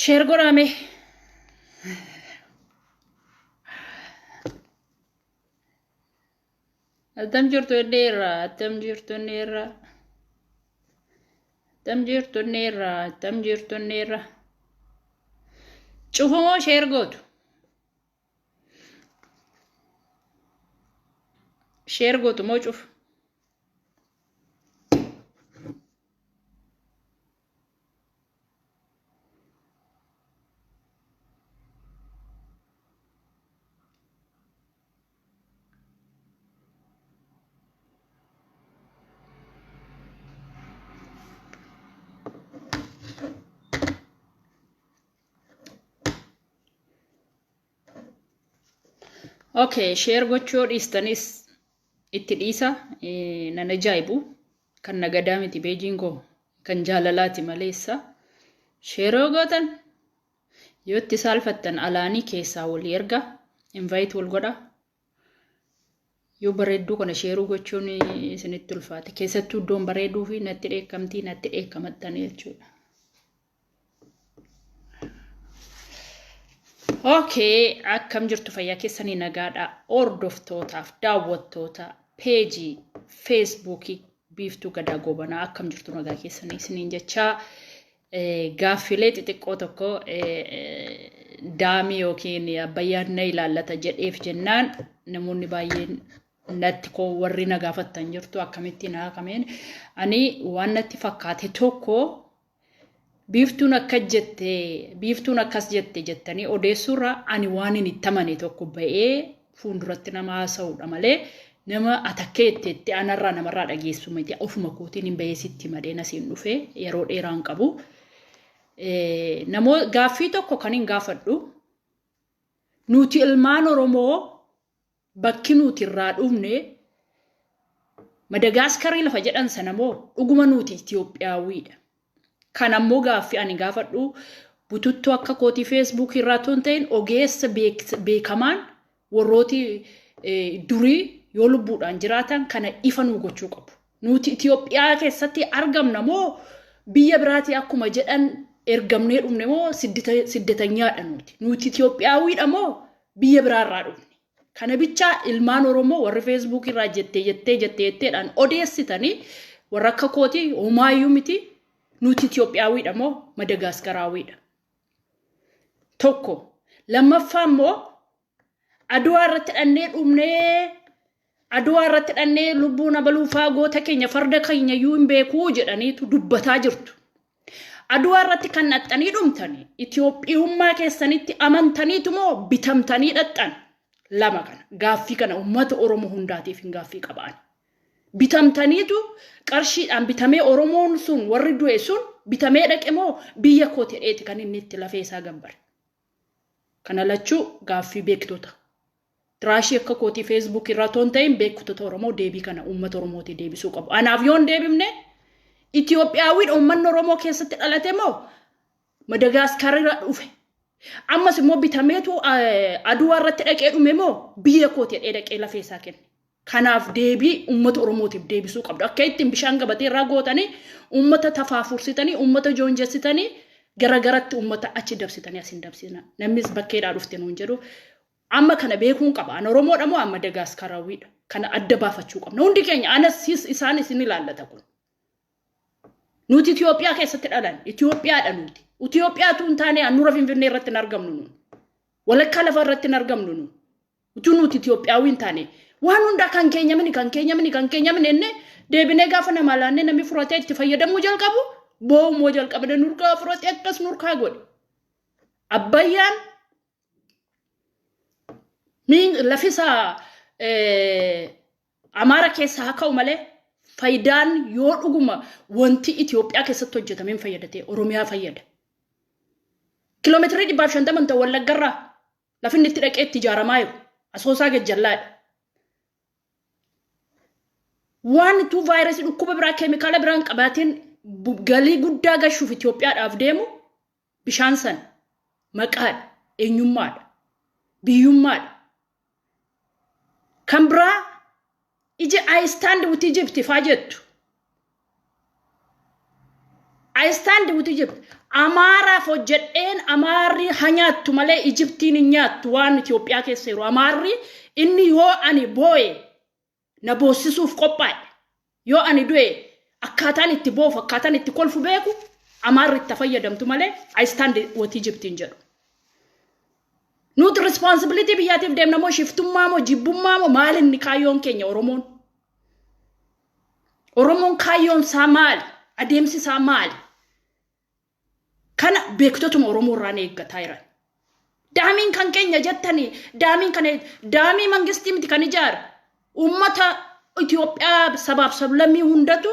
Share godhaa mee. Attam jirtu inneerra, attam jirtu inneerra. Attam jirtu inneerra, attam jirtu inneerra. Cufumoo share gootu. Share gootu moo cufu? Okay, share gochuu yoo dhiistanis itti dhiisa. Nan ajaa'ibu. Kan nagadaa miti peejiin koo kan jaalalaati maleessa. Share yoo gootan yoo itti saalfattan alaanii keessaa walii erga invite wal godha. Yoo bareedduu kana sheeruu gochuun isinitti ulfaate keessattuu iddoon bareeduu fi natti dheekkamtii natti dheekkamattanii jechuudha. Okay, akkam jirtu fayyaa keessanii nagaadha. Hordoftootaaf daawwattoota peejii feesbuukii Biiftuu Gadaa Goobanaa akkam jirtu nagaa keessanii isiniin jechaa gaaffilee xixiqqoo tokko daamii yookiin abbayyaan na ilaallata jedheef jennaan namoonni baay'een natti koo warri na gaafattan jirtu akkamittiin haa kameen ani waan natti fakkaate tokko biiftuun akka jette biiftuun akkas jette jettanii odeessuurra ani waan hin itti amane tokko ba'ee fuulduratti nama haasa'uudha malee nama atakkee itti itti anarraa namarraa dhageessu miti ofuma kootiin hin ba'ee sitti malee nasiin dhufe yeroo dheeraan qabu. Namoo gaaffii tokko kan hin gaafadhu nuti ilmaan Oromoo Bakki nuti irraa dhufne Madagaaskarii lafa jedhan sana moo dhuguma nuti Itoophiyaawwiidha? Kan ammoo gaaffii ani gaafadhu bututtuu akka kootii feesbuukii irraa otoo hin ta'in ogeessa beekamaan warrooti durii yoo lubbuudhaan jiraatan kana ifa nuu gochuu qabu. Nuti Itoophiyaa keessatti argamna moo biyya biraatii akkuma jedhan ergamnee dhufne moo siddatanyaadha nuti? Nuti Itoophiyaawwiidha moo biyya biraa irraa dhufne. Kana bichaa ilmaan Oromoo warri Facebook irraa jettee jettee jettee jetteedhaan odeessitanii warra akka kootii homaayyuu miti nuti Itoophiyaawiidha moo Madagaaskaraawwiidha. Tokko lammaffaa immoo Aduwaa irratti dhannee dhumnee Aduwaa irratti dhannee lubbuun abaluufaa goota keenya farda keenya iyyuu hin beekuu jedhaniitu dubbataa jirtu. Aduwaa irratti kan dhaxxanii dhumtani Itoophiyummaa keessanitti amantaniitu moo bitamtanii dhaxxan? Lama kana gaaffii kana uummata Oromoo hundaatiif hin gaaffii qabaan. Bitamtaniitu qarshiidhaan bitamee Oromoon sun warri du'e sun bitamee dhaqe moo biyya koo ta'eeti kan inni itti lafee isaa gabbare. Kana lachuu gaaffii beektota. Tiraashii akka kootii Facebook irraa otoo hin ta'in beektota Oromoo deebii kana uummata Oromootii deebisuu qabu. Anaaf yoo hin deebifne Itoophiyaawwiin uummanni Oromoo keessatti dhalate moo Madagaaskaar irraa dhufe? Ammas immoo bitameetu Aduwaa irratti dhaqee dhume moo biyya kooti jedhee dhaqee lafee isaa kenne? Kanaaf deebii uummata Oromootiif deebisuu qabdu. Akka ittiin bishaan gabatee irraa gootanii uummata tafaafursitanii uummata joonjessitanii gara garatti uummata achi dabsitanii as hin dabsina. Namnis bakkeedhaa dhufte nuun jedhu. Amma kana beekuun qaba. An Oromoodha moo an Madagaaskaraawwiidha? Kana adda baafachuu qabna. Hundi keenya anas sis isaan isin ilaallata kun. Nuti Itoophiyaa keessatti dhalan. Itoophiyaadha nuti. Itoophiyaatu hin taane handhuura Finfinnee irratti hin argamnu nuun. Walakkaa lafa irratti hin argamnu nuun. Utuu nuti Itoophiyaawii hin taane waan hundaa kan keenya mini kan keenya mini kan keenya mini inni deebinee gaafa namaa laannee namni furatee itti fayyadamuu jalqabu boo'umoo jalqabne nurkaa furatee akkas nurkaa godhe. Abbayyaan Lafisa Amaara keessa haa ka'u malee faayidaan yoo dhuguma wanti Itoophiyaa keessatti hojjetameen fayyadate Oromiyaa fayyada. Kiiloomeetirii 150 ta'u Wallaggarraa lafinni itti dhaqee itti ijaaramaa jiru Asoosaa gajjallaadha. Waan utuu vaayirasii dhukkuba biraa keemikaala biraan qabaateen galii guddaa gashuuf Itoophiyaadhaaf deemu Bishaan sana maqaadha, eenyummaadha, biyyummaadha. Kan biraa ija I stand with Egypt faa jettu. I stand with Egypt. Amaaraaf hojjedheen Amaarri haa nyaattu malee Ijiptiin hin nyaattu waan Itoophiyaa keessa jiru. Amaarri inni yoo ani boo'e na boossisuuf qophaa'e. Yoo ani du'e akkaataan itti boofu, akkaataan itti kolfu beeku. Amaarri itti fayyadamtu malee I stand with Ijiptiin jedhu. Nuti responsibility biyyaatiif deemna moo, shiftummaa moo, jibbummaa moo, maal inni kaayyoon keenya Oromoon? Oromoon kaayyoon isaa maali? Adeemsi isaa maali? Kana beektotuma Oromoo irraan eeggataa jiran. Daamiin kan keenya jettanii, daamiin kana daamii mangistii miti kan ijaare. Uummata Itoophiyaa sabaaf sablammii hundatu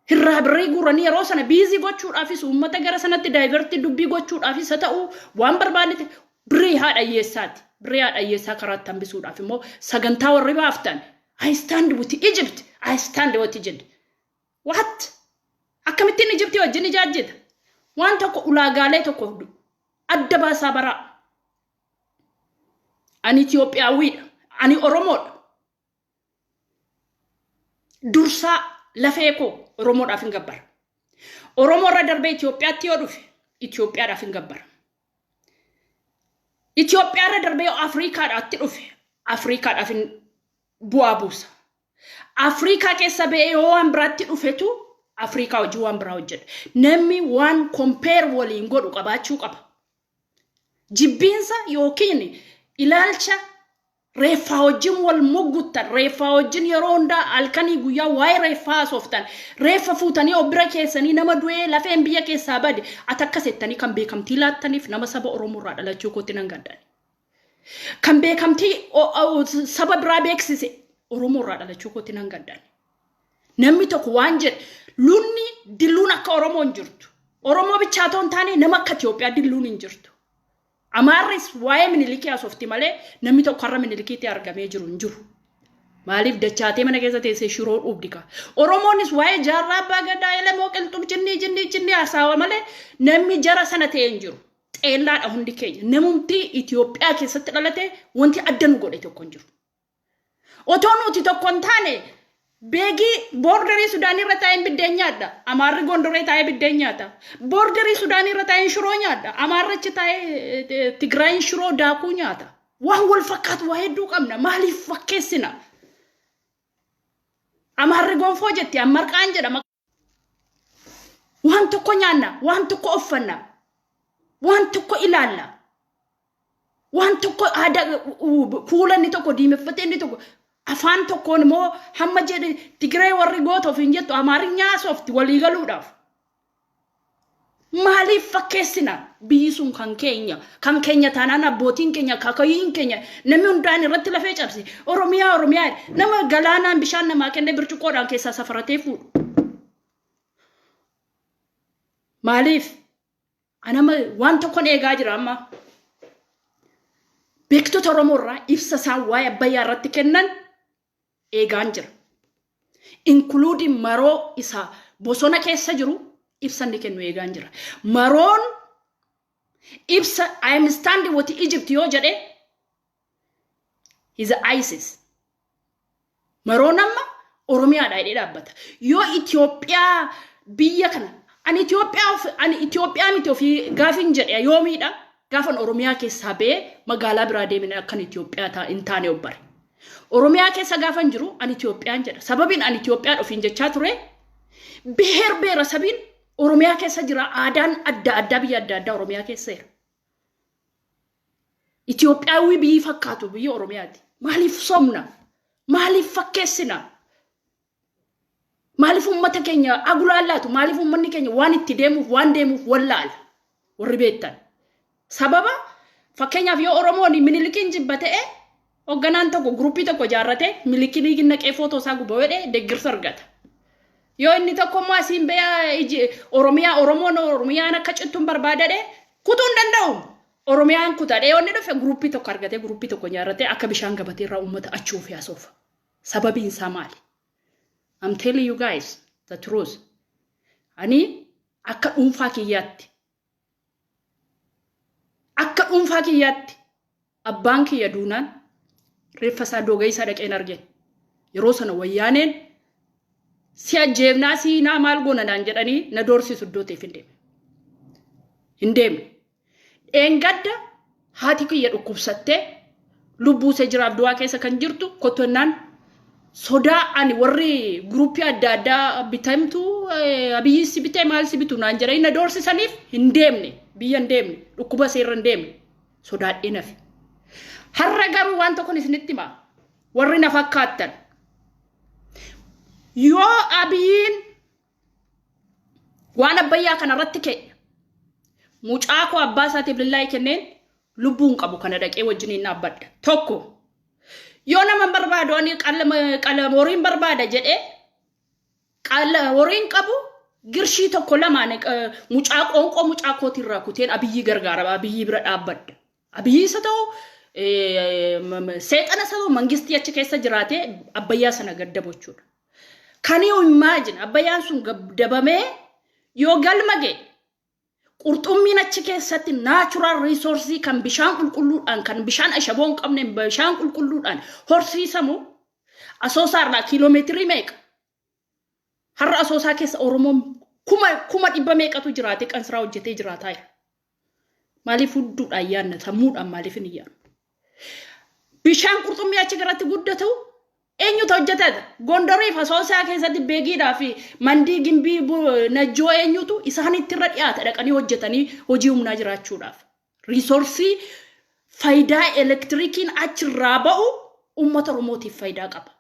hirraa birrii guuranii yeroo sana busy gochuudhaafis, uummata gara sanatti divert dubbii gochuudhaafis haa ta'u, waan barbaadete birrii haadha hiyyeessaati. Birrii haadha hiyyeessaa karaatti hambisuudhaaf immoo sagantaa warri baaftan, I stand with Egypt, I stand with Egypt. What? Akkamittiin Egyptii wajjin ijaajjita? Waan tokko ulaagaalee tokko adda baasaa baraa. Ani Itoophiyaawwiidha. Ani Oromoodha. Dursaa lafee koo Oromoodhaaf hin gabbara. Oromoo irra darbee Itoophiyaatti yoo dhufe Itoophiyaadhaaf hin gabbara. Itoophiyaa irra darbee yoo Afriikaadhaatti dhufe Afriikaadhaaf hin bu'aa buusa. Afriikaa keessa ba'ee yoo waan biraatti dhufetu Afriikaa hojii waan biraa hojjedha. Namni waan compare waliin godhu qabaachuu qaba. Jibbiinsa yookiin ilaalcha reeffaa wajjin wal mugguttan, reeffaa wajjin yeroo hundaa halkanii guyyaa waa'ee reeffaa haasoftan, reeffa fuutanii of bira keessanii, nama du'ee lafeen biyya keessaa bade ati akkas jettanii kan beekamtii laattaniif, nama saba Oromoo irraa dhalachuu kootti nan gaddan. Kan beekamtii saba biraa beeksise Oromoo irraa dhalachuu kootti nan gaddan. Namni tokko waan jedhe, lunni dilluun akka Oromoo hin jirtu. Oromoo bichaa otoo hin taane nama akka Itoophiyaa dilluun hin jirtu. Amaarris waa'ee Minilikii haasofti malee namni tokko har'a Minilikiitti argamee jiru hin jiru. Maaliif dachaatee mana keessa teessee shiroo dhuubdi ka. Oromoonis waa'ee Jaarraa Abbaa Gadaa, Elemoo Qilxuu, jinnii jinnii jinnii haasawa malee namni jara sana ta'e hin jiru. Xeellaadha hundi keenya. Namumti Itoophiyaa keessatti dhalate wanti adda nu godhe tokko hin jiru. Otoo nuti tokko hin taane, beegii border Sudaanii irra taa'een biddeen nyaadha. Amaarri Gondoree taa'ee biddeen nyaata. Border Sudaanii irra taa'een shiroo nyaadha. Amaarri achi taa'ee Tigraayin shiroo daakuu nyaata. Waan wal fakkaatu waa hedduu qabna. Maaliif fakkeessina? Amaarri gonfoo jetti, ammarqaan jedhama. Waan tokko nyaanna, waan tokko uffanna, waan tokko ilaalla. Waan tokko aadaa fuula inni tokko diimeffatee, inni tokko afaan tokkoon immoo hamma jedhe Tigree warri goota ofiin jettu Amaarinyaa soofti walii galuudhaaf. Maaliif fakkeessina? Biyyi sun kan keenya. Kan keenya taanaan abbootiin keenya, akaakayyiin keenya, namni hundaan irratti lafee cabse. Oromiyaa, Oromiyaa, nama galaanaan bishaan namaa kennee bircuqqoodhaan keessaa safaratee fuudhu. Maaliif? Anama waan tokkon eegaa jira amma. Beektota Oromoo irraa ibsa isaan waa'ee Abbayyaa irratti kennan eegaan jira. Including Maroo isa bosona keessa jiru, ibsa inni kennu eegaan jira. Maroon ibsa "I am standing with Egypt" yoo jedhe, he's a ISIS. Maroon amma Oromiyaadha jedhee dhaabbata. Yoo Itoophiyaa biyya kana, ani Itoophiyaa, ani Itoophiyaa miti ofii gaafin jedhe yoomiidha? Gaafan Oromiyaa keessaa ba'ee magaalaa biraa deemine akkan Itoophiyaa hin taane obbare. Oromiyaa keessa gaafan jiru ani Itoophiyaan jedha. Sababiin ani Itoophiyaan ofiin jechaa ture, beher beera sabiin Oromiyaa keessa jira, aadaan adda addaa biyya adda addaa Oromiyaa keessa jira. Itoophiyaawwi biyyi fakkaatu biyya Oromiyaati. Maaliif somna? Maaliif fakkeessina? Maaliif uummata keenya agulaallaatu? Maaliif uummanni keenya waan itti deemuuf waan deemuuf wallaala? Warri beektan. Sababa fakkeenyaaf yoo Oromoon Minilikiin jibba ta'e, hoogganaan tokko group tokko ijaarrate Minilikiin naqee footoo isaa guba godhee deeggarsa argata. Yoo inni tokko immoo asiin ba'ee Oromiyaa, Oromoon Oromiyaan akka cittuun barbaadadhe kutuu hin danda'u. Oromiyaan kutadhee yoo inni dhufe group tokko argatee, group tokko ijaarratee akka bishaan gabatee irraa uummata achuuf yaasoofa. Sababiin isaa maali? I'm telling you guys the truth. Ani akka dhuunfaa kiyyaatti, abbaan kiyya duunaan reeffa isaa dooga isaa dhaqeen argeen. Yeroo sana Wayyaaneen si ajjeefnaa siinaa maal goona naan jedhanii na doorsisu iddoo ta'eef hin deeme. Hin deemne. Dheengadda haati kiyya dhukkubsattee lubbuu ishee jiraaf du'aa keessa kan jirtu kottonnaan sodaa ani warri guruppii adda addaa bitamtu, Abiyyi si bitee maal si bitu naan jedhanii na doorsisaniif hin deemne, biyya hin deemne, dhukkuba seerra hin deemne, sodaadhee nafe. Har'a garuu waan tokkon isinitti hima, warri na fakkaattan. Yoo Abiyyiin waan Abbayyaa kana irratti ka'e, mucaa koo abbaa isaatiif lillaayii kenneen lubbuun qabu kana dhaqee wajjiniin dhaabbadha. Tokko, yoo nama hin barbaadu, ani qalama horiin barbaada jedhee, horiin qabu girshii tokko lamaan mucaa qoonqoo mucaa kootiirraa kuteen Abiyyii gargaara, Abiyyii bira dhaabbadha. Abiyyii isa ta'u, seexana isa ta'u, mangistii achi keessa jiraatee Abbayyaa sana gaddabu jechuudha. Can you imagine, Abbayyaan sun gaddabamee yoo galma ga'e, qurxummiin achi keessatti natural resource kan bishaan qulqulluudhaan, kan bishaan ashaboo hin qabne, bishaan qulqulluudhaan horsiisamu, Asoosaarraa kiiloomeetirii meeqa? Har'a Asoosaa keessa Oromoon 100,000 meeqatu jiraatee qansiraa hojjetee jiraataa jira. Maaliif hudduudhaan yaadna, sammuudhaan maaliif hin yaadnu? Bishaan qurxummii achi garatti guddatu eenyutu hojjetata? Gondoriif Asoosaa keessatti Beegiidhaa fi Mandii, Gimbii, Najjoo eenyutu isaanitti irra dhiyaata dhaqanii hojjetanii hojii humnaa jiraachuudhaaf? Resource faayidaa elektirikiin achirraa ba'u uummata Oromootiif faayidaa qaba.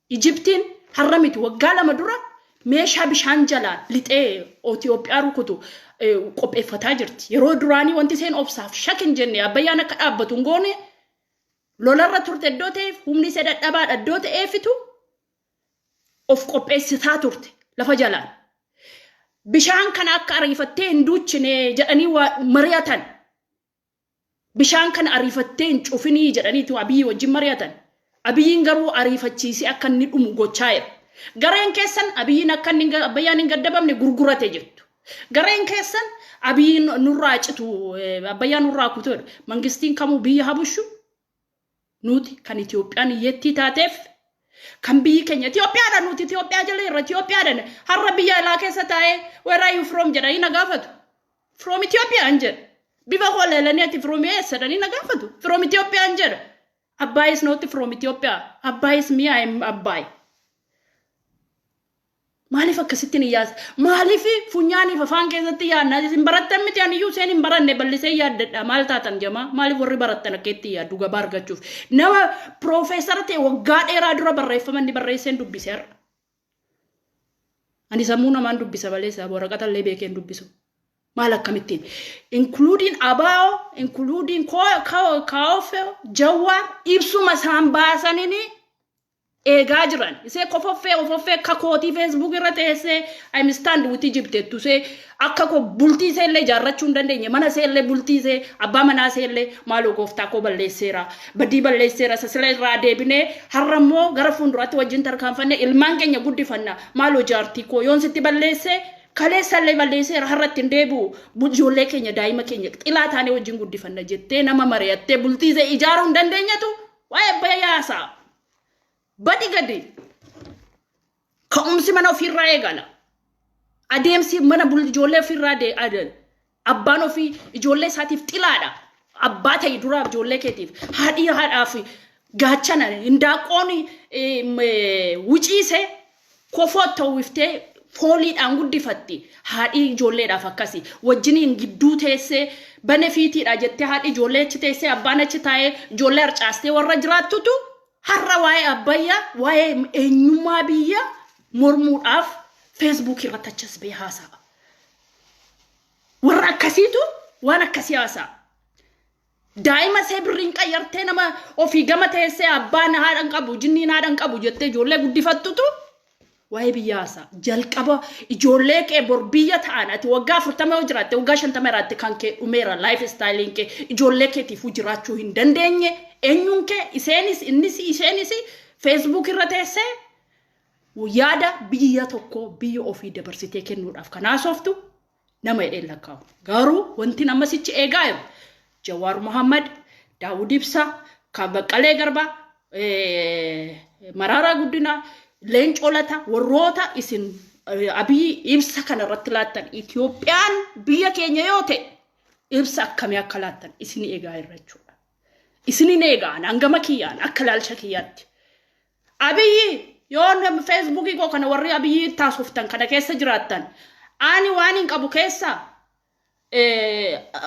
Ijiptiin har'a miti, waggaa 2 dura meeshaa bishaan jalaan lixee Itoophiyaa rukutu qopheeffataa jirti. Yeroo duraanii wanti isheen obsaaf shakin jenne Abbayyaan akka dhaabbatu hin goone, lolarra turte iddoo ta'eef, humni ishee dadhabaadha iddoo ta'eefitu of qopheessitaa turte lafa jalaan. Bishaan kana akka ariifattee hin duuchine jedhanii mari'atan. Bishaan kana ariifattee hin cufinii jedhaniitu Abiyyi wajjin mari'atan. Abiyyiin garuu ariifachiisee akka inni dhumu gochaa jira. Gareen keessan Abiyyiin akka inni Abbayyaan hin gaddabamne gurgurate jettu. Gareen keessan Abiyyiin nurraa citu, Abbayyaan nurraa kutu. Mangistiin kamuu biyya habushu, nuti kan Itoophiyaan hiyyattii taateef, kan biyyi keenya Itoophiyaadha, nuti Itoophiyaa jala irra Itoophiyaadha. Har'a biyya alaa keessa taa'ee "Where are you from?" jedhanii na gaafatu. From Itoophiyaan jedha. Bifa koo leelanii "Ati from eessa?" jedhanii na gaafatu. From Itoophiyaan jedha. Abbaay is not from Ethiopia. Abbaay is me, I am Abbaay. Maaliif akkasittiin iyyaasa? Maaliif funyaaniif afaan keessatti yaadna? Isin barattan miti, ani iyyuu isheen hin baranne bal'isee yaaddadha. Maal taatan jamaa? Maaliif warri barattan akka itti yaaddu gabaa argachuuf? Nama piroofeesara ta'e waggaa dheeraa dura barreeffama inni barreesseen dubbise har'a. Ani sammuu namaan dubbisa malee waraqata illee beekeen dubbisu. Maal akkamittiin? Including ABO, including KFO, Jawwaar ibsuma isaan baasaniini eegaa jiran. Isee kofoffee ofoffee kakootii Facebook irra teessee "I'm stand with Egypt" jettu, isee akka koo bultii isee illee ijaarrachuu hin dandeenye, mana isee illee, bultii isee, abbaa manaa isee illee "Maaloo gooftaa koo, balleesseera, badii balleesseera, sasila irraa deebinee har'a immoo gara fuulduraatti wajjin tarkaanfannee ilmaan keenya guddifanna, maaloo jaartii koo, yoon sitti balleessee, kaleessa illee balleesseera, har'a ittiin deebi'u, ijoollee keenya, daa'ima keenya xilaa taanee wajjin guddifanna" jettee nama mari'attee bultii isee ijaaruu hin dandeenyetu waa'ee Abbayyaa haasa'a. Badi gadi. Ka'umsi mana ofiirraa eegala. Adeemsi mana ijoollee ofiirraa adeema. Abbaan ofii ijoollee isaatiif xilaadha. Abbaa ta'e duraaf ijoollee keetiif. Haadhi haadhaaf gaachana. Hindaaqqoon wuciisee kofoo ta'uuftee fooliidhaan guddifatti. Haadhi ijoolleedhaaf akkasi. Wajjiniin gidduu teessee benefitiidha jettee, haadhi ijoollee achi teessee, abbaan achi taa'ee ijoollee harcaastee warra jiraattutu har'a waa'ee Abbayyaa, waa'ee eenyummaa biyya mormuudhaaf Facebook irratti achas bahee haasa'a. Warra akkasiitu waan akkasii haasa'a. Daa'ima ishee birriin qayyartee nama ofii gama teessee abbaan haadha hin qabu, jinniin haadha hin qabu jettee ijoollee guddifattutu waa'ee biyya haasa'a. Jalqaba ijoollee kee bor biyya ta'an, ati waggaa 40 yoo jiraatte, waggaa 50 jiraatte, kan kee dhumeera, life styleiin kee ijoollee keetiifuu jiraachuu hin dandeenye. Eenyuun kee, iseenis, innis, isheenis Facebook irra teessee yaada biyya tokko, biyya ofii dabarsitee kennuudhaaf kan haasoftu nama hidheen lakkaa'u. Garuu wanti nama sichi eegaa jiru Jawaar Muhammad, Daawud Ibsaa, kan Baqqalee Garbaa, Maraaraa Guddinaa, Leencoo Lataa, warroota isin Abiyyi ibsa kana irratti laattan, Itoophiyaan biyya keenya yoo ta'e Ibsa akkamii akka laattan isin eegaa irra jechuudha. Isinin eegaan hangama kiyyaan akka ilaalcha kiyyaatti. Abiyyi yoo Feesbuukii koo kana warri Abiyyi taasoftan kana keessa jiraattan, ani waan hin qabu keessa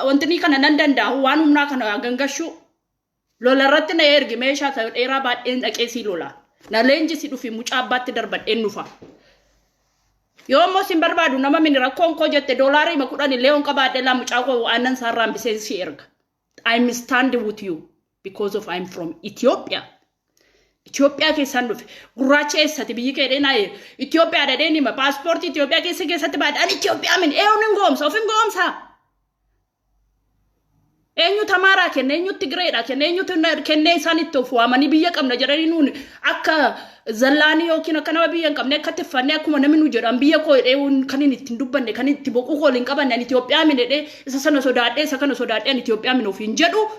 wanti kana nan danda'u, waan humnaa kana gangashuu lola irratti na ergi, meeshaa ta'e dheeraa baadheen dhaqee sii lola. Na leenjisi, dhufi, mucaa abbaatti darbadheen dhufa. Yoo immoo sin barbaadu nama mini rakkoon koo jette, doolaarii 10 illee on qabaadhe laa, mucaa koo aannan isaarraa hambisee si erga. I'm stand with you because of I'm from Ethiopia. Itoophiyaa keessaan dhufe. Gurraacha eessati biyyi kee dheenaa Itoophiyaa dhadheen hima. Paaspoortii Itoophiyaa keessa keessatti baadhaan Itoophiyaa min eenyu hin goomsa, of hin goomsa. Eenyutu Amaaraa kenne, eenyutu Tigireedha kenne, eenyutu kennee isaan itti of waamanii biyya qabna jedhanii nuun akka zallaanii yookiin akka nama biyya hin qabne akka tiffannee akkuma namni nu jedhan biyya koo jedhee kan inni ittiin dubbanne, kan itti boquu koo hin qabanne, ani Itoophiyaa min jedhee, isa sana sodaadhee, isa kana sodaadhee, ani Itoophiyaa min ofiin jedhu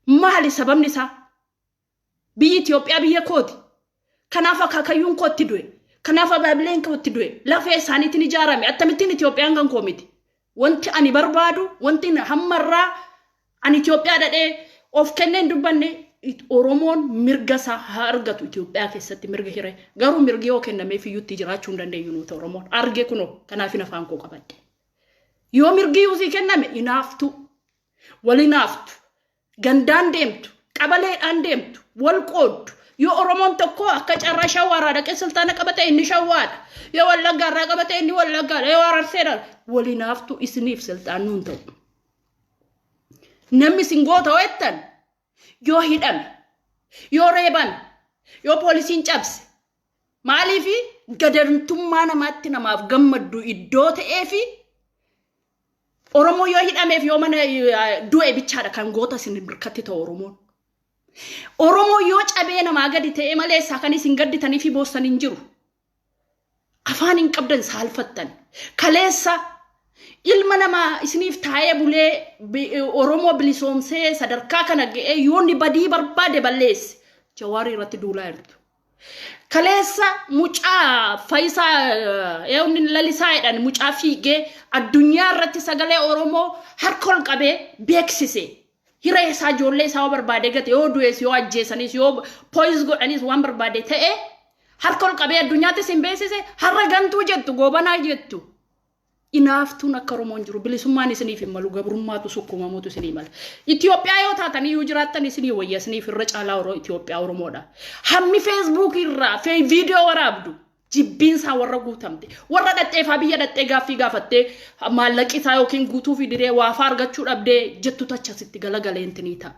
maali sababni isaa? Biyyi Itoophiyaa biyya kooti. Kanaaf akaakayyuun kootti du'e. Kanaaf abaabileen kootti du'e. Lafee isaaniitiin ijaarame. Akkamittiin Itoophiyaan kan koo miti? Wanti ani barbaadu, wanti hammarraa ani Itoophiyaa dhadhee of kennee hin dubbanne, Oromoon mirga isaa haa argatu Itoophiyaa keessatti, mirga hiree. Garuu mirgi yoo kennameef iyyuutti jiraachuu hin dandeenyu nuti Oromoon. Arge kunoo kanaaf afaan koo qabadhe. Yoo mirgi yuusii kenname inaaftu. Walinaaftu. Gandaan deemtu. Qabaleedhaan deemtu. Wal qooddu. Yoo Oromoon tokko akka carraa Shawwaarraa dhaqee sultaana qabate, inni Shawwaadha. Yoo Wallaggaarraa qabate, inni Wallaggaadha. Yoo Ararseedha. Walinaaftu isiniif silxaan ta'u. Namni isin goota ho'ettan yoo hidhame, yoo reebame, yoo poolisiin cabse, maaliifi gadantummaa namaatti namaaf gammaddu iddoo ta'eefi Oromoo yoo hidhameef yoo mana du'e bichaadha kan goota isin birkatti ta'u Oromoon. Oromoo yoo cabee namaa gadi ta'e malee isaa kan isin gadditanii fi boossan hin jiru. Afaan hin qabdan, saalfattan. Kaleessa ilma namaa isiniif taa'ee bulee Oromoo bilisoomsee sadarkaa kana ga'ee yoo inni badii barbaade balleesse Jawaarii irratti duulaa jirtu. Kaleessa mucaa Fayisaa eenyu Lalisaa jedhan, mucaa fiigee addunyaa irratti sagalee Oromoo harka ol qabee beeksise. Hiree isaa ijoollee isaa yoo barbaade gate, yoo du'es, yoo ajjeesanis, yoo poison godhanis, waan barbaade ta'e harka ol qabee addunyaattis hin beeksise, har'a gantuu jettu, Goobanaa jettu. Inaaftuun akka Oromoon jiru, bilisummaan isiniif hin malu, gabrummaatu sukkumamuutu isinii mala. Itoophiyaa yoo taatan iyyuu jiraattan isinii wayya, isiniif irra caalaa Itoophiyaa Oromoodha. Hammi Feesbuuk irraa viidiyoo waraabdu jibbiinsaa warra guutamte, warra dhadheefaa biyya dhadhee gaaffii gaafattee maallaqi isaa yookiin guutuu fi diree waafaa argachuu dhabdee jettu tachasitti galagaleentinii ta'a.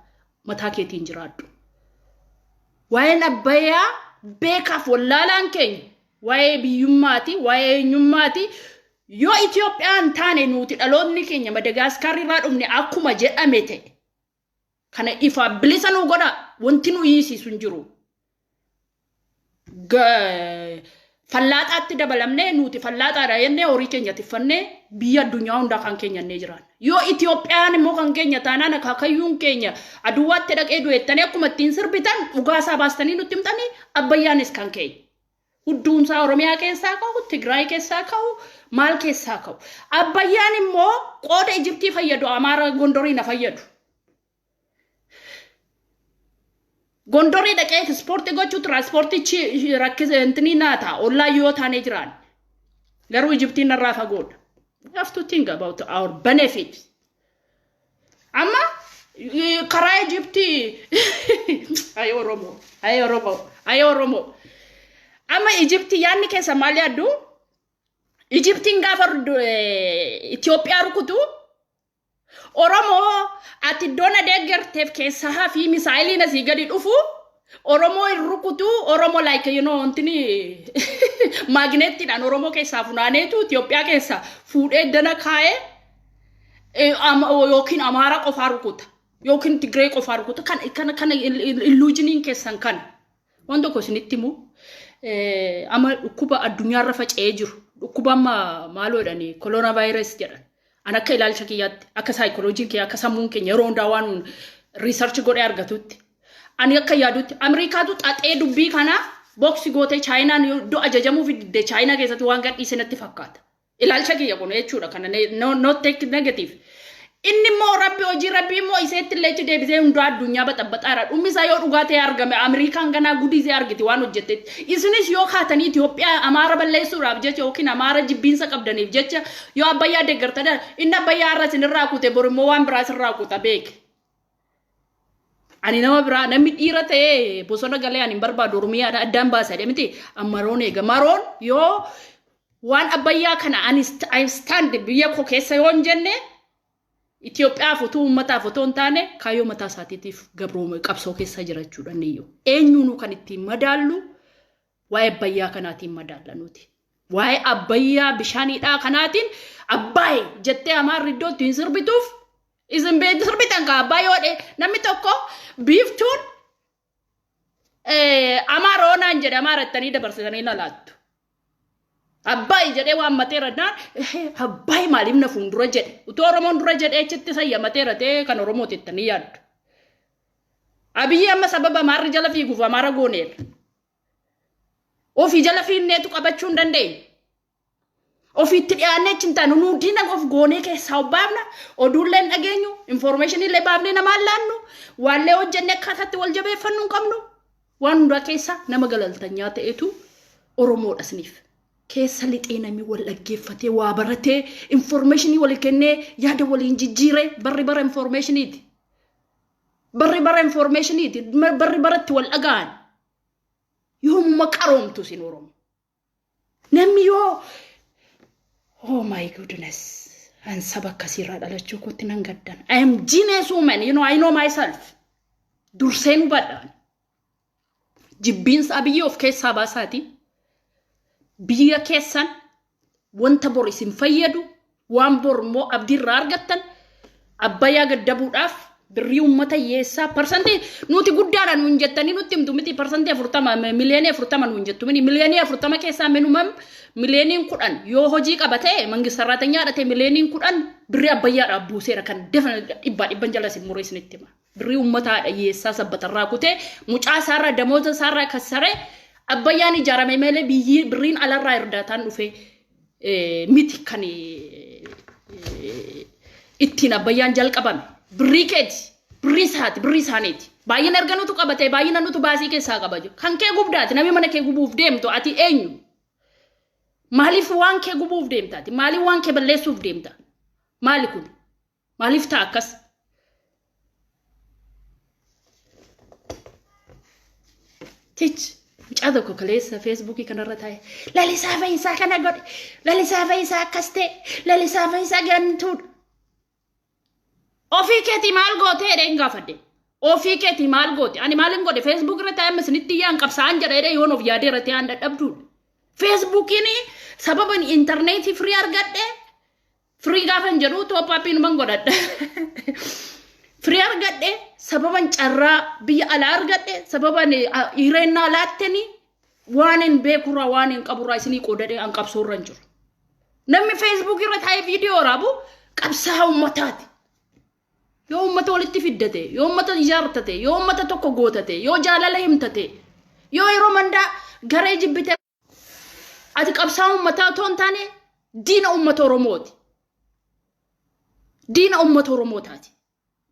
Mataa keetiin jiraadhu. Waa'een Abbayyaa beekaaf wallaalaan keenya waa'ee biyyummaati, waa'ee eenyummaati. Yoo Itoophiyaan taane nuti dhaloonni keenya Madagaskar irraa dhufne akkuma jedhame ta'e. Kana ifaa bilisa nu godha, wanti nu hiisisu hin jiru. Fallaaxaatti dabalamnee nuti fallaaxaadha jennee horii keenya tiffannee biyya addunyaa hundaa kan keenya innee jiran. Yoo Itoophiyaan immoo kan keenya taanaan akaakayyuun keenya aduwaatti dhaqee du'ettanii akkuma ittiin sirbitan dhugaasaa baastanii nutti himtanii, Abbayyaanis kan keenya. Hudduunsaa Oromiyaa keessaa ka'u, Tigraay keessaa ka'u, maal keessaa ka'u. Abbayyaan immoo qooda Ijiptii fayyadu, Amaara Gondorii na fayyadu. Gondorii dhaqee ispoortii gochuu tiraanspoortichi rakkisanii naa ta'a, ollaa yoo taanee jiraan. Garuu Ijiptiin narraa fagoodha. We have to think about our benefit. Amma karaa Ijiptii, ayi Oromoo, ayi Oromoo, ayi Oromoo. Amma Ijiptii yaadni keessa maal yaaddu? Ijiptiin gaafa Itoophiyaa rukutu, Oromoo ati iddoo na deeggarteef keessaa hafi, misaayiliin asii gadi dhufu Oromoo hin rukutu. Oromoo like wantini maagneettiidhaan Oromoo keessaa funaaneetu Itoophiyaa keessaa fuudhee dana kaa'ee yookiin Amaara qofaa rukuta yookiin Tigree qofaa rukuta. Kana illusion keessan kana. Waan tokko isinitti himu, amma dhukkuba addunyaarra faca'ee jiru, dhukkuba amma maaloo jedhani, corona virus jedhan. An akka ilaalcha kiyyaatti, akka saayikolojiin kiyya, akka sammuun keenya yeroo hundaa waan research godhee argatutti, ani akka yaadutti Ameerikaatu xaxee dubbii kana box gootee Chaayinaan iddoo ajajamuu fi didde Chaayinaa keessatti waan gadhiise natti fakkaata. Ilaalcha kiyya kun jechuudha, kana not take negative. Inni immoo Rabbi hojii Rabbi immoo iseetti illee achi deebisee hundaa addunyaa baxabaxaara. Dhummi isaa yoo dhugaa ta'e argame, Ameerikaan ganaa gudii isee argiti waan hojjettetti. Isinis yoo kaatanii Itoophiyaa Amaara balleessuudhaaf jecha yookiin Amaara jibbiinsa qabdaniif jecha yoo Abbayyaa deeggartan, inni Abbayyaa har'a isinirraa kute, bor immoo waan biraa isinirraa kuta beeki. Ani nama biraa namni dhiira ta'ee bosona galee ani hin barbaadu, Oromiyaadha addaan baasa jedhe miti. Amma maroon eega. Maroon yoo waan Abbayyaa kana ani I stand biyya koo keessa yoo hin jenne, Itoophiyaaf utuu uummataaf otoo hin taane kaayyoo mataa isaatiitiif gabroome qabsoo keessa jira jechuudha inni iyyuu. Eenyuunuu kan ittiin madaallu waa'ee Abbayyaa kanaatiin madaalla nuti. Waa'ee Abbayyaa bishaaniidhaa kanaatiin Abbaay jettee Amaarri iddoo ittiin sirbituuf isin sirbitan kaa Abbaay yoo dhe namni tokko biiftuun Amaara onaan jedhe Amaara ittanii dabarsitanii na laattu. Abbaay jedhee waammateera naan, Abbaay maaliif na fuuldura jedhe, utuu Oromoon dura jedhee achitti sayyamateera ta'ee kan Oromooti ittanii yaaddu. Abiyyi amma sababa Amaarri jala fiiguuf Amaara gooneerra. Ofii jala fiinneetu qabachuu hin dandeenye. Ofiitti dhiyaannee achi hin taanu, nu diina of goonee keessaa of baafna, oduullee hin dhageenyu, information illee baafnee namaan laannu, waallee hojjennee akkaataatti wal jabeeffannu hin qabnu. Waan hundaa keessa nama galaltanyaa ta'etu Oromoodha isiniif. Keessa lixee namni wal dhaggeeffatee, waa baratee, information walii kennee, yaada waliin jijjiiree, barri bara informationiiti. Barri bara informationiiti. Barri baratti wal dhaga'an. Yoomuma qaroomtu isin Oromoo? Namni yoo, oh my goodness, an saba akkasiirraa dhalachuu kootti nan gaddan. I am genius woman, you know, I know myself. Durseen hubadha. Jibbiinsa Abiyyi of keessaa baasaati. Biyya keessan wanta bor isin fayyadu, waan bor immoo abdiirraa argattan, Abbayyaa gaddabuudhaaf birrii uummata hiyyeessaa parsantii nuti guddaadha nuun jettanii nutti himtu miti, 40%, 40 miliyoonii nuun jettu miti. 40 miliyoonii keessaa minimum 10 miliyooniin yoo hojii qaba ta'e, mangist sarraatanyaa ta'e, 10 miliyooniin birrii Abbayyaadhaaf buuseera kan defa dhibbaa dhibban jala isin muree isinitti hima. Birrii uummataadha hiyyeessaa sabbatarraa kutee, mucaa isaarraa, damoota isaarraa kassaree Abbayyaan ijaarame malee biyyi birriin alarraa irdaataan dhufee miti kan ittiin Abbayyaan jalqabame. Birrii keeti, birrii isaati, birrii isaaniiti. Baay'ina erga nutu qabatee, baay'ina nutu baasii keessaa qaba jiru. Kan kee gubdaati, namni mana kee gubuuf deemtu ati eenyu? Maaliif waan kee gubuuf deemtaati? Maaliif waan kee balleessuuf deemta? Maali kun? Maaliif ta'a akkas? Tich, mucaa tokko kaleessa Feesbuukii kanarra taa'e, Lalisaa Fayyisaa kana godhe, Lalisaa Fayyisaa akkas ta'e, Lalisaa Fayyisaa gantuudha. Ofii keetii maal gootee jedhee hin gaafadhe. Ofii keetii maal goote? Ani maalin godhe? Facebook irra taa'ee isinitti iyyaan qabsaa'an jedha jedhee yoon of yaadee irra taa'an dadhabduudha. Feesbuukiin sababa intarneetii firii argadhe, firii gaafa hin jedhu top up numan godhadha. Firii argadhe, sababan carraa biyya alaa argadhe, sababan hireennaa laattanii waan hin beekurraa, waan hin qaburraa isinii qoodadhee an qabsoorra hin jiru. Namni Facebook irra taa'ee viidiyoo waraabu qabsaa'aa uummataati. Yoo uummata walitti fiddate, yoo uummata ijaartate, yoo uummata tokko gootate, yoo jaalala himtate, yoo yeroo mandaa garee jibbite, ati qabsaa'aa uummataa otoo hin taane diina uummata Oromooti. Diina uummata Oromootaati.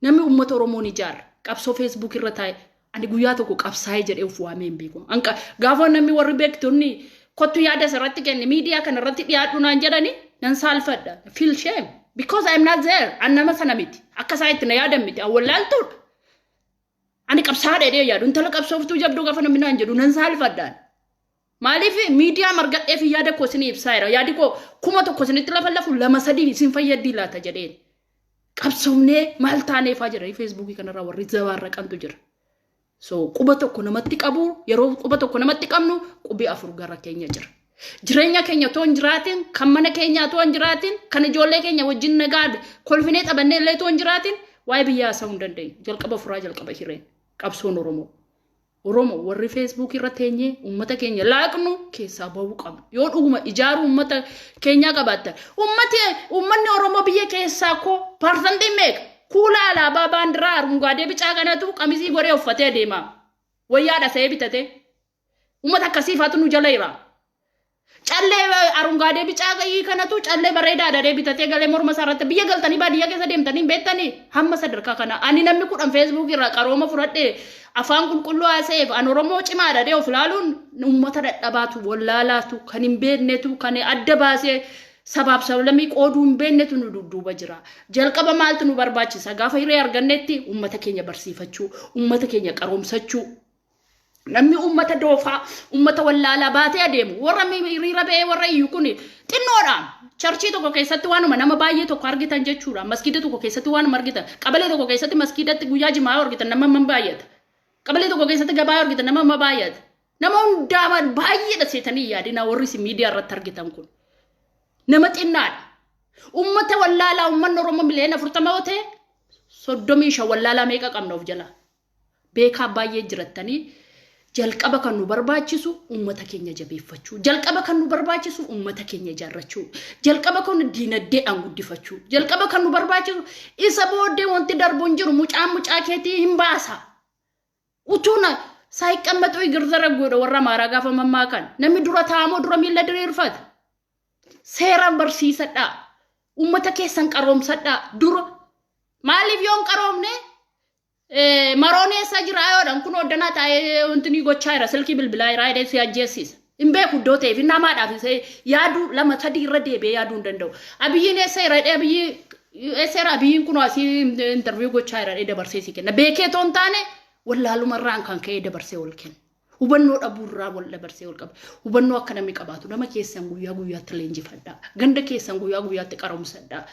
Namni uummata Oromoo ni ijaara. Qabsoo Facebook irra taa'e ani guyyaa tokko qabsaa'ee jedhee of waamee hin beeku. Anqa gaafa namni warri beektonni kottu yaada asirratti kenni, miidiyaa kana irratti dhiyaadhu naan jedhani, nan saalfadha. Feel shame because I am not there. An nama sana miti. Akka isaa itti na yaadan miti. An wallaaltuudha. Ani qabsaa'aa dheedhee yaadu. Intala qabsooftuu jabduu gaafa namni naan jedhu nan saalfadhaan. Maaliif miidiyaa margadhee fi yaada koo isinii ibsaa jira. Yaadi koo 1000 isinitti lafa lafu, lama sadii isin fayyaddi laata jedheen. Qabsoofnee maal taaneefaa jedhanii Feesbuukii kanarraa warri zabaarraqantu jira. So quba tokko namatti qabu, yeroo quba tokko namatti qabnu qubi afur gara keenya jira. Jireenya keenya otoo hin jiraatin, kan mana keenya otoo hin jiraatin, kan ijoollee keenya wajjin nagaa kolfinee taphannee illee otoo hin jiraatin, waa'ee biyyaa haasa'uu hin dandeenyu. Jalqaba furaa jalqaba hireen qabsoon Oromoo. Oromoo warri Feesbuuk irra teenyee uummata keenya laaqnu keessaa bahuu qabna. Yoo dhuguma ijaaruu uummata keenyaa qabaattan. Uummanni Oromoo biyya keessaa koo parsantiin meeqa? Kuula alaabaa baandiraa arungaadee bicaa kanatu qamisii godhee uffatee adeema. Wayyaa dhasa'ee bitatee. Uummata akkasiifaatu nu jala jira. Callee arungaadee bicaa ga'ii kanatu callee bareedaa dhadhee bitatee galee morma isaa irratti biyya galtanii baadiyyaa keessa deemtanii hin beektanii hamma sadarkaa kana. Ani namni 10 feesbuukii irraa qarooma fudhadhee afaan qulqulluu haasa'eef an Oromoo cimaa dhadhee of ilaaluun uummata dadhabaatu, wallaalaatu, kan hin beeknetu, kan adda baasee sabaaf sablammii qooduu hin beeknetu nu dudduuba jira. Jalqaba maaltu nu barbaachisa? Gaafa hiree argannetti uummata keenya barsiifachuu, uummata keenya qaroomsachuu. Namni uummata doofaa, uummata wallaalaa baatee adeemu, warra hiriira ba'ee warra iyyu kun xinnoodhaan charchii tokko keessatti waanuma nama baay'ee tokko argitan jechuudha. Maskiida tokko keessatti waanuma argitan. Qabalee tokko keessatti maskiidatti guyyaa jimaa argitan nama hamma baay'ata. Qabalee tokko keessatti gabaa argitan nama hamma baay'ata. Nama hundaa baay'eedha seetanii yaadina warri isin miidiyaa irratti argitan kun. Nama xinnaadha. Uummata wallaalaa, uummanni Oromoo miliyoona 40 yoo ta'e, 35 wallaalaa meeqa qabna of jalaa? Beekaa baay'ee jirattanii, jalqaba kan nu barbaachisu uummata keenya jabeeffachuu. Jalqaba kan nu barbaachisu uummata keenya ijaarrachuu. Jalqaba kan diinagdeedhaan guddifachuu. Jalqaba kan nu barbaachisu isa booddee wanti darbu hin jiru, mucaan mucaa keetii hin baasa. Utuu na ሳይቀመጡ እግር ዘረጉ godha warra Amaaraa gaafa mammaakan. Namni dura taa'amoo dura miilla diriirfata. Seeraan barsiisadhaa. Uummata keessan qaroomsadhaa dura. Maaliif yoo hin qaroomne, maroon eessa jira yoodhaan, kun hoddanaa taa'ee wanti ni gochaa jira, silkii bilbilaa jira jedhee si ajjeessisa. Hin beeku iddoo ta'eef namaadhaaf yaaduu lama sadii irra deebi'ee yaaduu hin danda'u. Abiyyiin eessa jira jedhee, Abiyyi eessa jira, Abiyyiin kun asii interview gochaa jira jedhee dabarsee si kenna. Beekee otoo hin taane wallaalumarraan kan ka'ee dabarsee ol kenna. Hubannoo dhabuurraa wal dabarsee ol qaba. Hubannoo akka namni qabaatu nama keessan guyyaa guyyaatti leenjifadhaa. Ganda keessan guyyaa guyyaatti qaromsadhaa.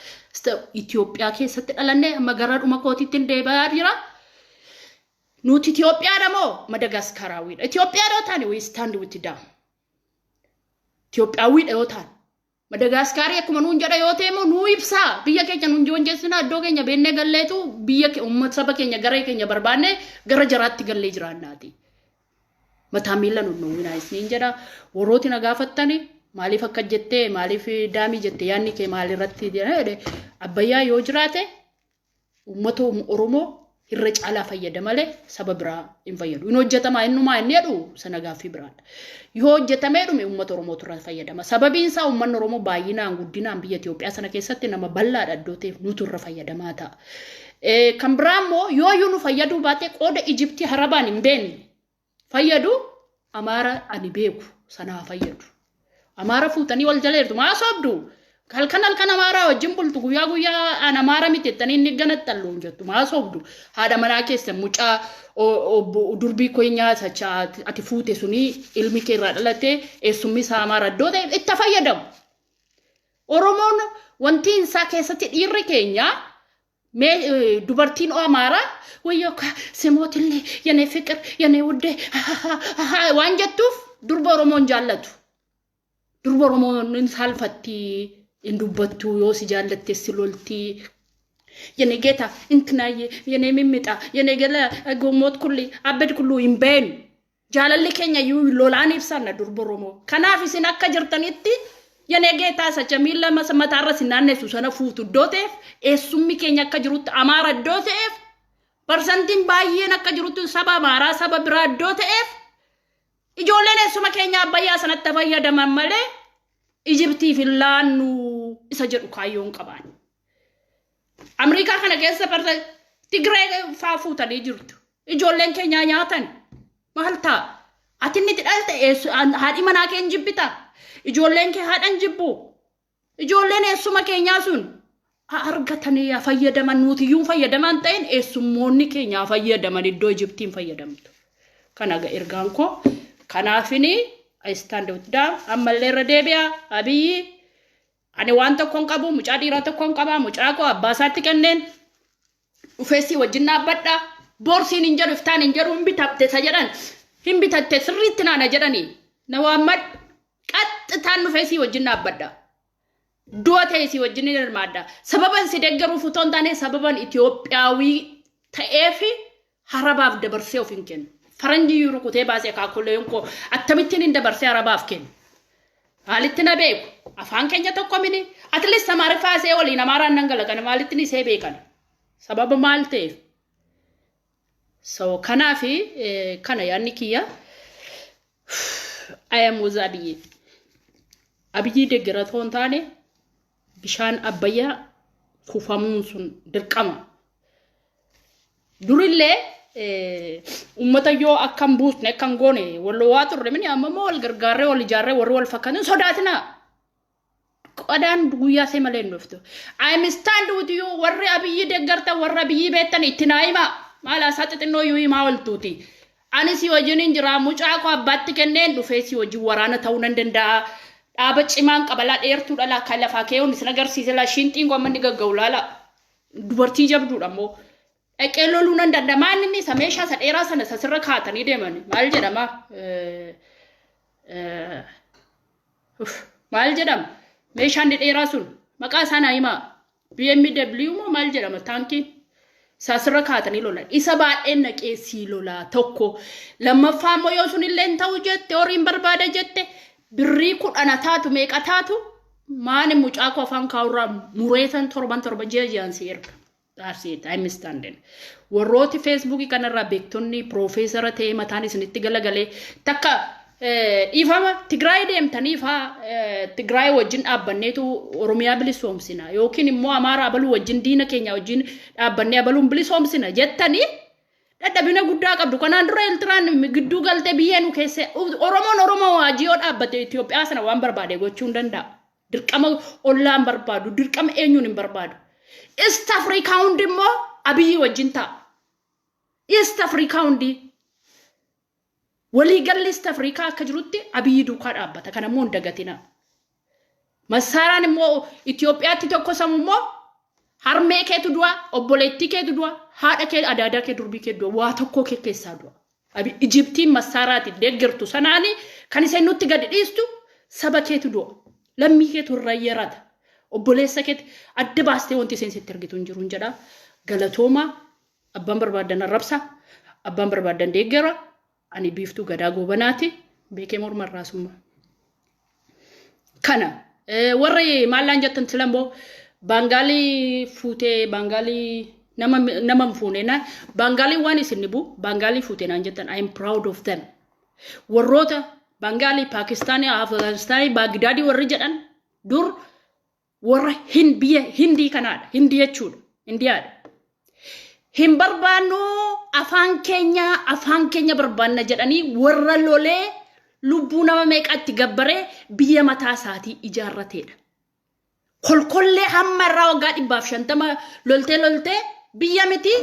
Itoophiyaa keessatti dhalannee amma gara dhuma kootiitti hin deebi'aa jira. Nuti Itoophiyaadha moo Madagaskaraawwiidha? Itoophiyaadha yoo taane, we stand with down. Itoophiyaawwiidha yoo taane. Madagaskaarii akkuma nuun jedha yoo ta'e immoo nuu ibsaa, biyya keenya nuun joonjessinaa, iddoo keenya beennee galleetu biyya uummata saba keenya garee keenya barbaanne gara jaraatti gallee jiraannaati. Mataa miila nun dhowwinaa isiniin jedha. Warrooti na gaafattani maaliif akka jettee, maaliif daamii jette, yaadni kee maalirratti jedhe, Abbayyaa yoo jiraate uummata Oromoo irra caalaa fayyada malee saba biraa hin fayyadu. Hin hojjetamaa innumaa inni jedhu sana gaaffii biraadha. Yoo hojjetamee dhume uummata Oromootu irra fayyadama. Sababiin isaa uummanni Oromoo baay'inaan guddinaan biyya Itoophiyaa sana keessatti nama bal'aadha iddoo ta'eef nutu irra fayyadamaa ta'a. Kan biraa immoo yoo iyyuu nu fayyaduu baate, qooda Ijiptii harabaan hin beekne fayyadu, Amaara ani beeku sanaa fayyadu. Amaara fuutanii wal jala jirtu, maa sobdu? Halkan halkan Amaaraa wajjin bultu, guyyaa guyyaa an Amaara miti jettanii inni ganaxxallu hin jettu, maa sobdu? Haadha manaa keessa mucaa obbo durbii keenyaa sacha ati fuute suni ilmi kee irraa dhalate eessummi isaa Amaara iddoo ta'e itti fayyadamu. Oromoon wanti isaa keessatti dhiirri keenya mee dubartiin Amaaraa wayyoo simootillee የኔ ፍቅር የኔ ውዴ waan jettuuf durba Oromoon jaallatu. Durba Oromoon hin saalfatti, hin dubbattu, yoo si jaallatte si lolti. የኔ ጌታ እንትናዬ የኔ ሚሚጣ የኔ ገለ ጎሞት ኩሊ አበድ ኩሉ hin beenu. Jaalalli keenya iyyuu lolaan ibsanna durba Oromoo. Kanaaf isin akka jirtanitti የኔ ጌታ sacha miila mataarra si naannessu sana fuutu iddoo ta'eef, eessummi keenya akka jirutti Amaara iddoo ta'eef, parsantiin baay'een akka jirutti saba Amaaraa saba biraa iddoo ta'eef, ijoolleen eessuma keenya Abbayyaa sanatti fayyadaman malee Ijiptiif hin laannu isa jedhu kaayyoon qabaan. Amriikaa kana keessa parsa Tigree faa fuutanii jirtu. Ijoolleen keenya nyaatan maal ta'a? Ati inni itti dhalte haadhi manaa kee hin jibbita. Ijoolleen kee haadha hin jibbu. Ijoolleen eessuma keenyaa sun haa argatanii haa fayyadaman, nuutiyyuu fayyadaman ta'in eessummoonni keenya haa fayyadaman iddoo Ijiptiin fayyadamtu. Kana ergaan koo kanaafini I stand with down. Ammallee irra deebi'a, Abiyyi ani waan tokko hin qabu, mucaa dhiiraa tokko hin qaba, mucaa koo abbaa isaatti kenneen dhufeessii wajjin dhaabbadha. Boorsiin hin jedhu, iftaan hin jedhu, hin bitatte isa jedhan, hin bitatte sirriitti naana jedhanii na waammadhu, qaxxitaan dhufeessii wajjin dhaabbadha. Du'a ta'e si wajjin hin hirmaadha. Sababan si deeggaruuf utoo hin taane, sababan Itoophiyaawii ta'eefi harabaaf dabarsee of hin kennu. Faranjii iyyuu rukutee baasee akaakuleen koo akkamittiin hin dabarsee harabaaf kennu? Maalitti na beeku? Afaan keenya tokko mini. At least Amaariffaa isee waliin Amaaraan nan gala, kana maalitti ni isee beekan? Sababa maal ta'eef? So kanaafi kana yaadni kiyya. I am with Abiyyi. Abiyyii deeggara otoo hin taane, bishaan Abbayyaa kuufamuun sun dirqama. Durillee uummata yoo akka hin buusne, akka hin goone wal waa turre mini. Amma immoo wal gargaarree, wal ijaarree, warri wal fakkaatan sodaatinaa. Qodaan guyyaa see malee hin dhuftu. I am stand with you. Warri Abiyyi deeggartan, warri Abiyyi beektan, itti naa himaa. Maal haasaa xixinnoo iyyuu himaa oltuuti. Ani si wajjin hin jira. Mucaa koo abbaatti kenneen dhufee si wajjin waraana ta'uu nan danda'a. Dhaaba cimaan qaba laa, dheertuudha laa, kan lafaa kee hundi sin agarsiise laa, shinxiin koo amma inni gagga'u laala. Dubartii jabduudha immoo. Dhaqee loluu nan danda'a. Maal inni isa meeshaa isa dheeraa sana isa sirra kaatanii deeman maal jedhama? Maal jedhama? Meeshaan dheeraa sun maqaa isaa naa himaa. BMW moo maal jedhama taankiin? Isaa sirra kaatanii lolan. Isa baay'een naqee sii lolaa tokko. Lammaffaa immoo yoo sun illee hin ta'u jette, horiin barbaada jette, birrii 10 taatu, meeqa taatu, maani mucaa koo afaan kaa'urraa mureetan torban torba, ji'a ji'aan si erga. That's it. I'm standing. Warrooti Feesbuukii kanarraa beektonni piroofeesara ta'ee mataan isinitti galagalee takka dhiifama, Tigraay deemtanii faa Tigraay wajjin dhaabbanneetu Oromiyaa bilisoomsina yookiin immoo Amaara abaluu wajjin, diina keenya wajjin dhaabbannee abaluun bilisoomsina jettanii dadhabina guddaa qabdu. Kanaan dura Eertiraan gidduu galtee biyya nu keessa. Oromoon Oromoo waajii yoo dhaabbate Itoophiyaa sana waan barbaade gochuu hin danda'a. Dirqama ollaa hin barbaadu. Dirqama eenyuun hin barbaadu. East Africa hundi immoo Abiyyi wajjin ta'a. East Africa hundi, waliigalli East Africa akka jirutti Abiyyi duukaa dhaabbata. Kana immoo hin dagatina. Massaaraan immoo Itoophiyaatti tokko samu immoo harmee keetu du'a, obboleettii keetu du'a, haadha kee, adaadaa kee, durbii kee du'a, waa tokkoo kee keessaa du'a. Ijiptiin massaaraati deeggartu sanaani kan isheen nutti gadi dhiistu saba keetu du'a. Lammii keetu irra yarata. Obboleessa keetti adda baastee wanti isheen sitti argitu hin jiru hin jedha. Galatooma. Abbaan barbaadan arrabsa. Abbaan barbaadan deeggara. Ani Biiftuu Gadaa Goobanaati. Beekee morma irraa summa. Kana warri maallaan jettan sila immoo Baangaalii fuutee, Baangaalii nama hin fuune na Baangaalii waan isin dhibu, Baangaalii fuutee naan jettan. I am proud of them. Warroota Baangaalii, Paakistaanii, Afgaanistaanii, Baagdaadii warri jedhan dur warra hin biyya Hindii kanaadha. Hindii jechuudha. Indiyaadha. Hin barbaannu afaan keenya, afaan keenya barbaanna jedhanii warra lolee lubbuu nama meeqatti gabbaree biyya mataa isaatii ijaarrateedha. Kolkollee hamma irraa waggaa 150 loltee loltee biyya miti,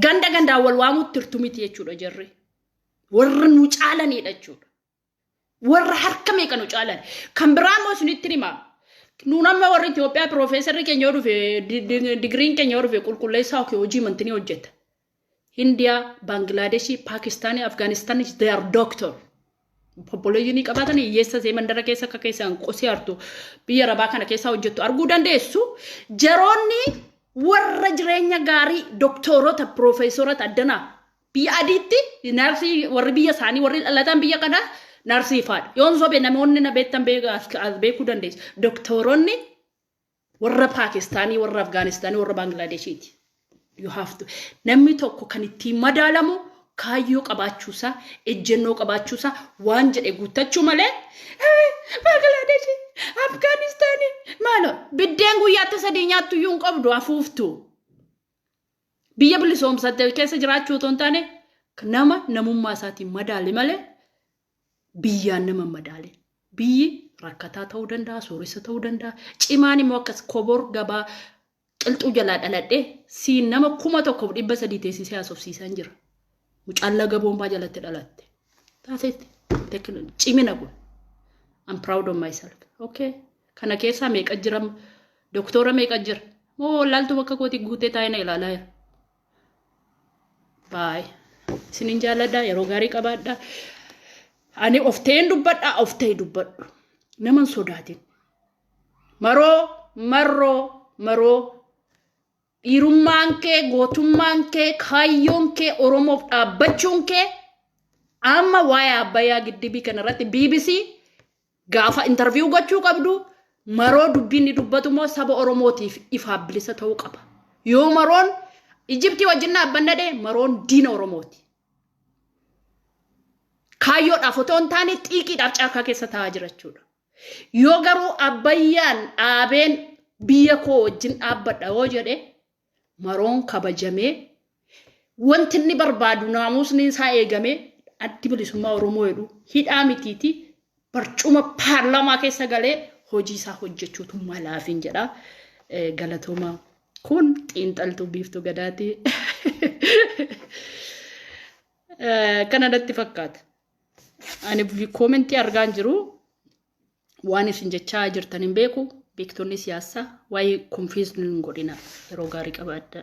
ganda gandaan wal waamutti jirtu miti jechuudha jarri. Warra nu caalanidha jechuudha. Warra harka meeqa nu caalan. Kan biraa immoo isinitti hima. Nuun amma warri Itoophiyaa piroofeesarri keenya yoo dhufe, digiriin keenya yoo dhufe, qulqulleessaa yookiin hojii mantinii hojjeta. Hindiyaa, Baangilaadeeshii, Paakistaanii, Afgaanistaanii, they are doctor. Population qabaatan hiyyeessa see mandara keessa akka keessaan qosii hartu biyya arabaa kana keessa hojjettu arguu dandeessu. Jaroonni warra jireenya gaarii, doktorota, piroofeesorota addanaa biyya adiitti narsii, warri biyya isaanii, warri dhalatan biyya kanaa narsii faadha. Yoon sobe namoonni na beektan as beekuu dandeessu. Doktoronni warra Paakistaanii, warra Afgaanistaanii, warra Baangilaadeeshiiti. You have to. Namni tokko kan ittiin madaalamu kaayyoo qabaachuusaa, ejjennoo qabaachuusaa, waan jedhe guuttachuu malee Baangilaadeeshii, Afgaanistaanii maaloo biddeen guyyaatti sadii nyaattu iyyuu hin qabdu hafuuftu. Biyya bilisoomsatte keessa jiraachuu otoo hin taane, nama namummaa isaatiin madaali malee biyyaan nama hin madaalin. Biyyi rakkataa ta'uu danda'a, sooressa ta'uu danda'a. Cimaan immoo akkas kobor gabaa qilxuu jalaa dhaladhee siin nama 1300 teessisee haasofsiisaan jira. Mucaan laga boombaa jalatti dhalatte. Taasetti cimina kun. I'm proud of myself. Okay. Kana keessaa meeqa jira? Doktora meeqa jira? Moo wallaaltuu bakka kootii guutee taa'ee na ilaalaa jira? Baay. Isinin jaalladha. Yeroo gaarii qabaadha. Ani of ta'een dubbadha. Of ta'e dubbadhu. Nama hin sodaatin. Maroo, marroo, maroo. Dhiirummaan kee, gootummaan kee, kaayyoon kee, Oromoof dhaabbachuun kee amma waa'ee Abbayyaa giddibii kanarratti BBC gaafa interview gochuu qabdu, Maroo dubbiin ni dubbatu immoo saba Oromootiif ifaaf bilisa ta'uu qaba. Yoo Maroon Ijiptii wajjin dhaabbanna dhee, Maroon diina Oromooti. Kaayyoodhaaf otoo hin taane xiiqiidhaaf caakkaa keessa taa'aa jira jechuudha. Yoo garuu Abbayyaan dhaabeen biyya koo wajjin dhaabbadha yoo jedhe, Maroon kabajamee, wanti inni barbaadu naamusni isaa eegamee, Addi Bilisummaa Oromoo jedhu hidhaa mitiiti barcuma paarlaamaa keessa galee hojii isaa hojjechuutu malaafiin jedha. Galatooma, kun xiinxaltuu Biiftuu Gadaati. Kana natti fakkaata. Ani koomentii argaan jiru, waan isin jechaa jirtan hin beeku. Beektonni siyaasaa waa'ee confuse hin godhina. Yeroo gaarii qabaadha.